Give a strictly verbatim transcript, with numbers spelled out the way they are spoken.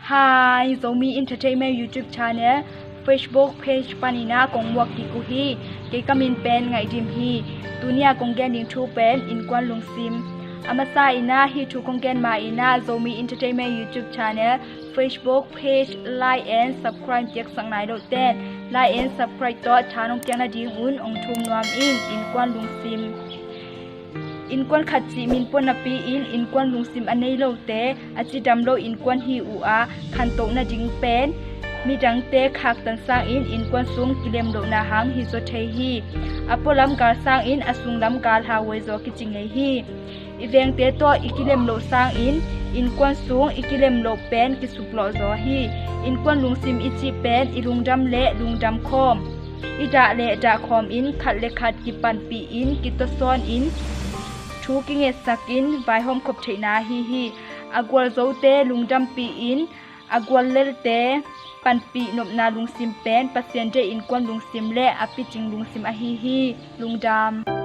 Hi, Zomi Entertainment YouTube channel, Facebook page panin ah kong muak kik uh hi. Kei ka min pen Ngaih Dim hi. Tuni a kong gen ding thu pen innkuan lungsim. A masa in ah hih thu kong gen ma in ah Zomi Entertainment YouTube channel, Facebook page like and subscribe piaksak nai loh ten like and subscribe tawh tha nong piak nadingun hong thum nuam ing. Innkuan lungsim. Innkuan khat cih min pua napi-in innkuan lungsim a nei lote a cidam lo innkuan hi uh a, khantoh nading pen midangte khaktan sangin innkuan sung kilem lohna hang hi zaw thei hi. A pualam gal sangin a sunglam gal hauhuai zaw kici ngei hi. I vengte tawh i kilem loh sangin innkuan sung i kilem loh pen kisuplawh zaw hi. Innkuan lungsim i cih pen i lungdam le lungdam khawm, i dah le dah khawmin khat le khat kipanpih in, kitawsawn in, thu kingetsak in vaihawm khop theihna ahi hi. A gualzote lungdampih in, a guallelte panpih nopna lungsim pen Pasian deih innkuan lungsim le a picing lungsim ahi hi. Lungdam.